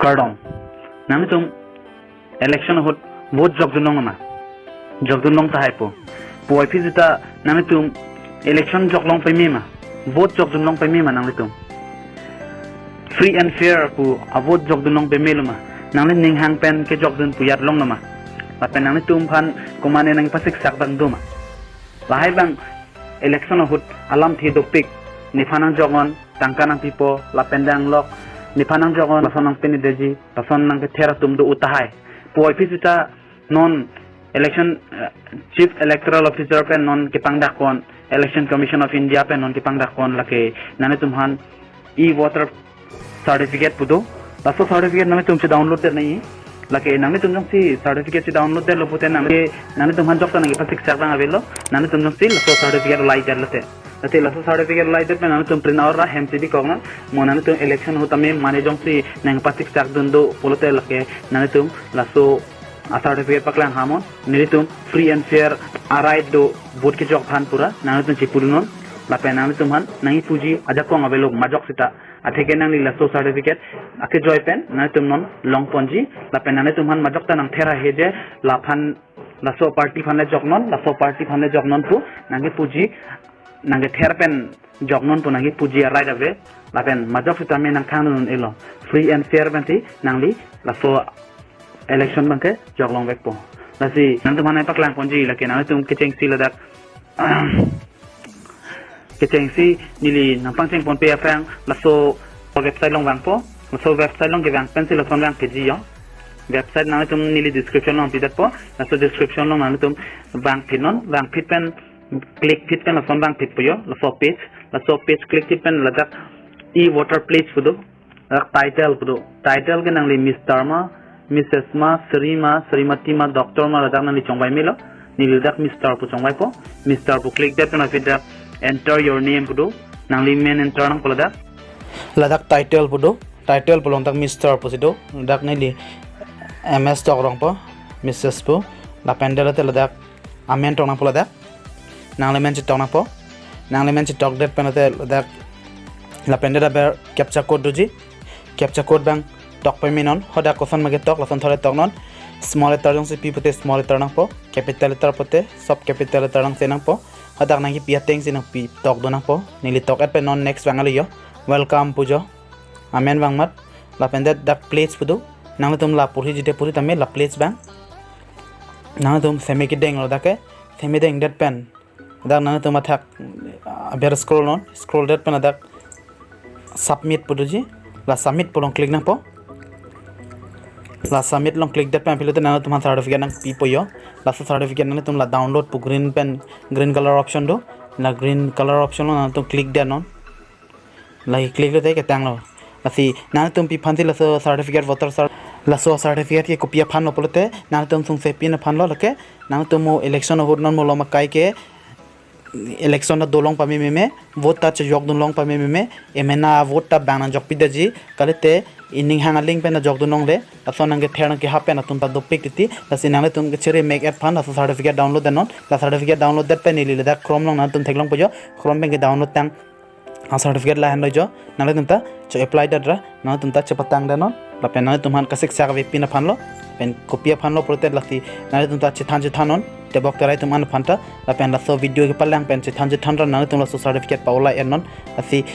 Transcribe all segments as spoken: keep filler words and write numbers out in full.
Kardom. Nanglitum election ahut vote jokdun longloma? Jokdun long tahai po. Puvoiphit seta nanglitum election joklong peme ma? Vote jokdun long peme ma nanglitum? Free and fair pu a vote jokdun long peme loma? Nangli ninghang pen kejokdun pu jat longloma? Lapen nanglitum aphan komatne nangpasiksak abang do ma? Lahai abang election ahut alamthe dopik, nephan nangjoknon, tangka nangpipo, lapen danglok, nephan nangjoknon, lason nangpinedetji, lason nangkether atum do-o tahai. Puvoiphit seta non election, eh, Chief Electoral Officer pen non kepangdakpon, Election Commission of India pen non kepangdakpon, lake nanglitum aphan e-voter certificate pu do. Laso certificate nanglitum che-download det nangji. Lake nanglitum jongsi certificate che-download detlo pute nangli, nanglitum aphan jokta nangpasiksak abang avelo. Nanglitum jongsi laso certificate ulai detlo te. Late laso certificate ulai det pen nanglitum print out ra hem si bikoknon. Mo nanglitum election ahut tame mane jongsi nangpasiksak dun do pulote lake nanglitum laso a certificate paklang hamnon. Nelitum free and fair a right do vote kejok aphan pu ra nanglitum chipudunnon. Lapen nanglitum aphan nangkipuji ajakong avelo majok seta. Atheke nangli laso certificate akejoi pen nanglitum non longponji. Lapen nanglitum aphan majokta nangther ahe je laphan laso party aphan le joknon, laso party aphan le joknon pu nangkipuji, nangkether pen joknon pu nangkipuji a right ave. Lapen majok seta me nangkhang non elo. Free and fair pen si nangli laso election abangke joklong vekpo. Lasi nanglitum aphan nangpaklangponji, lake nanglitum kechengsi ladak kechengsi neli nangpangchengponpe aphrang laso website along vangpo. Laso website along kevang pensi lason vangphitji yo. Website nanglitum neli description along pidetpo. Laso description along nanglitum vangphitnon, vangphit pen click phit pen lason vangphitpo yo. Laso page, laso page click phit pen ladak e-voter pledge pu do. Ladak title pu do. Title ke nangli Mister ma, Missus ma, Shri ma, Shrimati ma, Doctor ma, ladak nangli chongvai melo. Neli ladak Mister pu chongvaipo. Mister pu click det pen aphi dak enter your name pu do. Nangli men enter nangpo ladak. Ladak title pu do. Title pu along dak Mister pusi do. Ladak neli M S Tokrong po, Missus pu. Lapen det lote ladak amen tok nangpo ladak. Nangli men chetok nangpo. Nangli men chetok det pen lote ladak lapen det aber captcha code doji. Captcha code abang tok pamenon. Hadak koson ma ketok, lason thore toknon. Small letter jongsi pi pute small letter nangpo. Capital letter pute sob capital letter nangse nangpo. Hadak nangkipi atengsi nangpi tokdun nangpo. Neli tok et pen non next vanglo yo. Welcome pu jo. Amen vang amat. Lapen det dak pledge pu do. Nanglitum la porhi jite porhi tame la pledge abang. Nanglitum semi kedenglo dak ke. Semi dengdet pen dak nanglitum athak aber scroll non. Scroll det pen dak submit pu doji. La submit pu along click nangpo. La submit along click det pen aphi lote nanglitum aphan certificate nangpipo yo. Laso certificate nanglitum la download pu green pen, green color option do. La green color option along nanglitum click det non. Lake click lote ketanglo. Lasi nanglitum pi aphansi laso certificate, voter cer-, laso certificate ke kopi aphanlo pulote nanglitum sungse pin aphanlo, lake nanglitum mo election ahut non malom akai ke election ta dolong pamememe, vote ta chejokdun long pamememe, emena vote ta bang nangjokpidetji, kalite ining hang aling pen ta jokdun longle, laso nangkether nangkehap pen atum ta dopik titi. Lasi nanglitum kechere mek et aphan laso certificate download det non. La certificate download det pen neli ladak Chrome along nanglitum theklongpo jo, Chrome pen ke download tang a certificate lahenlo jo. Nanglitum ta cho-apply det ra nanglitum ta chepatang det non. Lapen nanglitum aphan kasiksak ave pin aphanlo. Pen kopi aphanlo pulote lasi nanglitum ta chethan chethan non. Tebok terai atum an aphan ta. Lapen laso video kepalang pen chethan chethan ra nanglitum laso certificate pa-ulai et non. Lasi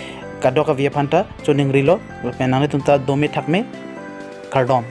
kadokave aphan ta choningrilo. Lapen nanglitum ta dome thakme. Kardom.